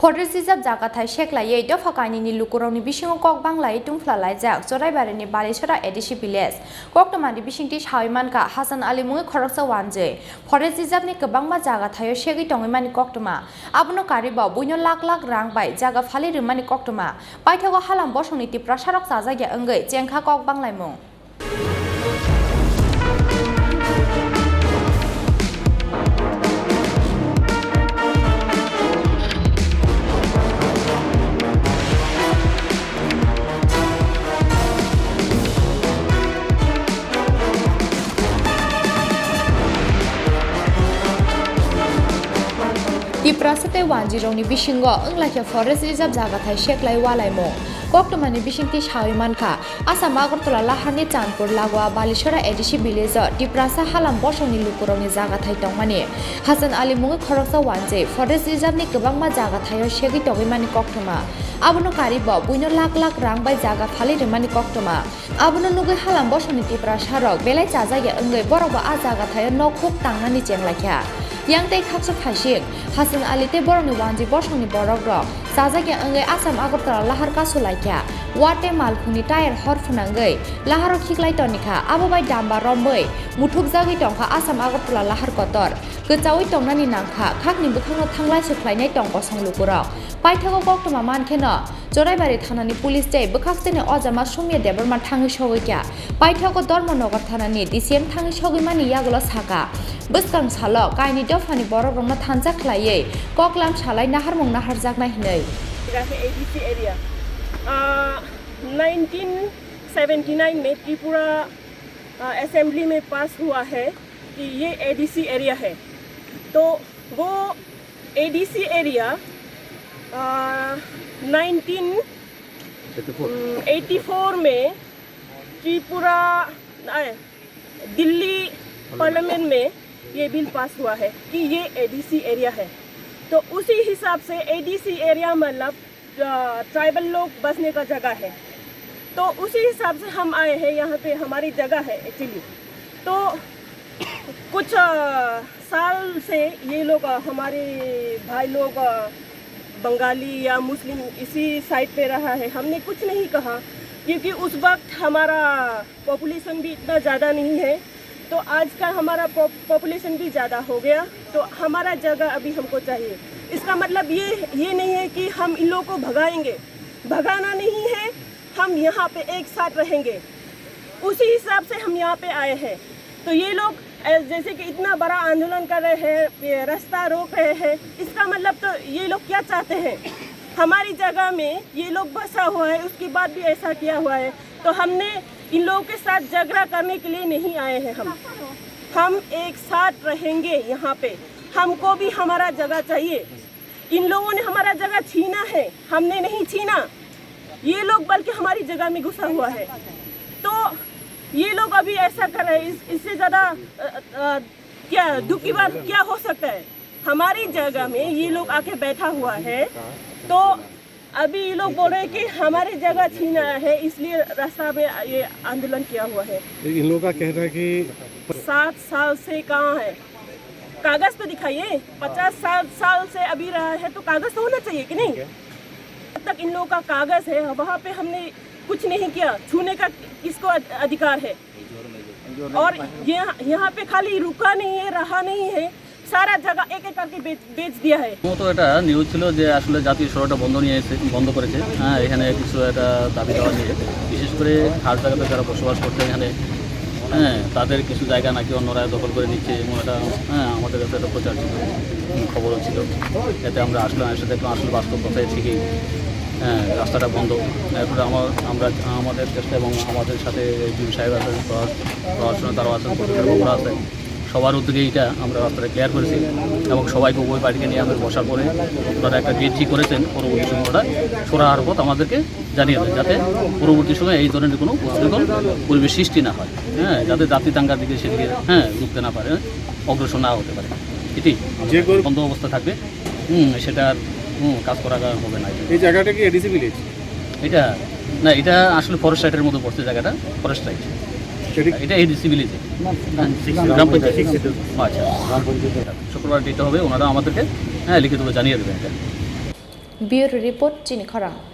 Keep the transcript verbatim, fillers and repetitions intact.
Forest Reserve jagathai seklaiwi dopha kainwini lukurokni bisingo kok banglaiwi tungphla laijak Choraibari ni Balisora A D C village. Koktwmani bisingtwi sawi mankha, Hasan Ali mungwi khoroksa wanjwi Forest Reserve ni kwbangma jagathaio segwi tongwi mani koktwma. Abono karibo buino lakh lakh rang bai jaga phali rwmani koktwma. Paithago halam bosongni Tiprasarok chajakya wngwi chengkha kok banglaimung. Tiprasa tei wanjwirokni bisingo wnglaikha Forest Reserve jagathai seklai walaimung. Koktwmani bisingtwi sawi mankha, Assam Agartala laharni Chandpur Lagua Balisora A D C village-o Tiprasa halam bosongni lukurokni jagathai tongmani Hasan Ali mungwi khoroksa wanjwi Forest Reserve-ni kwbangma jagathaio segwi tongwi mani koktwma. Abono karibo buino lakh lakh rang bai jaga phali rwmani koktwma. Abono nugwi halam bosongni Tiprasarok belai chajakya wngwi borokbo a jagathaio nok huk tangnani chenglaikha. Yang tei khaksa phaising, Hasan Ali tei borokni wanjwi bosongni borokrok chajakya wngwi Assam Agartala lahar kasulaikha. Wa tei malkhungni tayar hor phwnangwi laharo khiklai tonikha, abo bai damba romwi muthubjagwi tongkha Assam Agartala lahar kotor. Kwchaui tongnani nangkha, khakni bwkhakno thanglai sukhlainai tong kosong lukurok. Paithago koktwma mankheno, Choraibari thanani police tei bwkhaktwini ojama Sumya Debbarma thangwi sogwi kha. Paithago Dharmanagar thanani D C M thangwi sogwi mani yagulo sakha, bwskang salo kaini dophani borokrokno thansa khlaiwi koklam salai naharmung naharjaknai hwnwi. A D C area, uh, nineteen seventy nine में Tripura, uh, assembly में पास हुआ है कि ये ADC area है। तो वो ADC area, आ, nineteen eighty four. उम, eighty four में त्रिपुरा, आ, दिल्ली पार्लियामेंट में ये बिल पास हुआ है कि ये एडीसी एरिया है। तो उसी हिसाब से एडीसी एरिया मतलब, आ, ट्राइबल लोग बसने का जगह है। तो उसी हिसाब से हम आए हैं यहाँ पे, हमारी जगह है एक्चुअली। तो कुछ, आ, साल से ये लोग, आ, हमारे भाई लोग, आ, बंगाली या मुस्लिम इसी साइड पे रहा है, हमने कुछ नहीं कहा, क्योंकि उस वक्त हमारा पॉपुलेशन भी इतना ज़्यादा नहीं है। तो आज का हमारा पॉप-, पॉपुलेशन भी ज़्यादा हो गया, तो हमारा जगह अभी हमको चाहिए। इसका मतलब ये, ये नहीं है कि हम इन लोगों को भगाएंगे, भगाना नहीं है, हम यहाँ पे एक साथ रहेंगे। उसी हिसाब से हम यहाँ पे आए हैं। तो ये लोग, अ, जैसे कि इतना बड़ा आंदोलन कर रहे हैं, ये रास्ता रोक रहे हैं, इसका मतलब तो ये लोग क्या चाहते हैं? हमारी जगह में ये लोग बसा हुआ है, उसके बाद भी ऐसा किया हुआ है। तो हमने इन लोगों के साथ झगड़ा करने के लिए नहीं आए हैं हम। हम एक साथ रहेंगे यहाँ पे। हमको भी हमारा जगह चाहिए। इन लोगों ने हमारा जगह छीना है, हमने नहीं छीना। ये लोग बल्कि हमारी जगह में घुसा हुआ है। तो ये लोग अभी ऐसा कर रहे हैं, इस, इससे ज़्यादा, अ, अ, क्या दुख की बात क्या हो सकता है? हमारी जगह में ये लोग आके बैठा हुआ है, तो अभी ये लोग बोल रहे हैं कि हमारी जगह छीना है, इसलिए रास्ता में ये आंदोलन किया हुआ है। इन लोगों का कहना है कि सात साल से कहाँ है, कागज तो दिखाइए। पचास साठ साल से अभी रहा है, तो कागज तो होना चाहिए कि नहीं? जब तक इन लोगों का कागज है, वहाँ पे हमने कुछ नहीं किया, छूने का किसको अध-, अधिकार है? और ये, यहाँ पे खाली रुका नहीं है, रहा नहीं है, सारा जगह एक एक करके बेच, बेच दिया है। প্রথমত এটা নিউজ ছিল যে আসলে জাতীয় সড়কটা বন্ধ নিয়ে এসে, বন্ধ করেছে। হ্যাঁ, এখানে কিছু একটা দাবি দাওয়া নিয়ে, বিশেষ করে খাস জায়গাতে যারা বসবাস করছে এখানে, হ্যাঁ, তাদের কিছু জায়গা নাকি অন্যরা দখল করে নিচ্ছে, এবং এটা, হ্যাঁ, আমাদের কাছে একটা প্রচার ছিল, হুম, খবরও ছিল। এতে আমরা আসলাম, এসে দেখলাম আসলে বাস্তব কথাই ঠিকই, হ্যাঁ, রাস্তাটা বন্ধ। এরপরে আমার, আমরা, আমাদের চেষ্টা এবং আমাদের সাথে এসডিপি সাহেব আছেন, প্রশাস-, প্রশাসনের তারাও আছেন, প্রশাসনের লোকরা আছেন, সবার উদ্যোগে এটা আমরা রাস্তাটা ক্লিয়ার করেছি এবং সবাইকে উভয় পার্টিকে নিয়ে আমরা বসার পরে ওনারা একটা ডেট ঠিক করেছেন, পরবর্তী সময়টা সুরাহার পথ আমাদেরকে জানিয়ে দেন, যাতে পরবর্তী সময় এই ধরনের কোনো উদ্বেগল পরিবেশ সৃষ্টি না হয়, হ্যাঁ, যাতে জাতি দাঙ্গার দিকে সেদিকে, হ্যাঁ, রুখতে না পারে, অগ্রসর না হতে পারে। এটি যে কোনো বন্ধ অবস্থা থাকবে, হুম, সেটা আর, হুম, কাজ করা হবে না। এই জায়গাটা কি এডিসি ভিলেজ? এটা, না, এটা আসলে ফরেস্ট রাইটের মধ্যে পড়ছে জায়গাটা, ফরেস্ট রাইট। এটা কি এটা এডিসি ভিলেজ। না, না, গ্রাম পঞ্চায়েত। আচ্ছা। গ্রাম পঞ্চায়েত। শুক্রবার দিতে হবে, ওনারা আমাদেরকে, হ্যাঁ, লিখিতভাবে জানিয়ে দেবেন এটা। Bureau Report, Chini Khorang.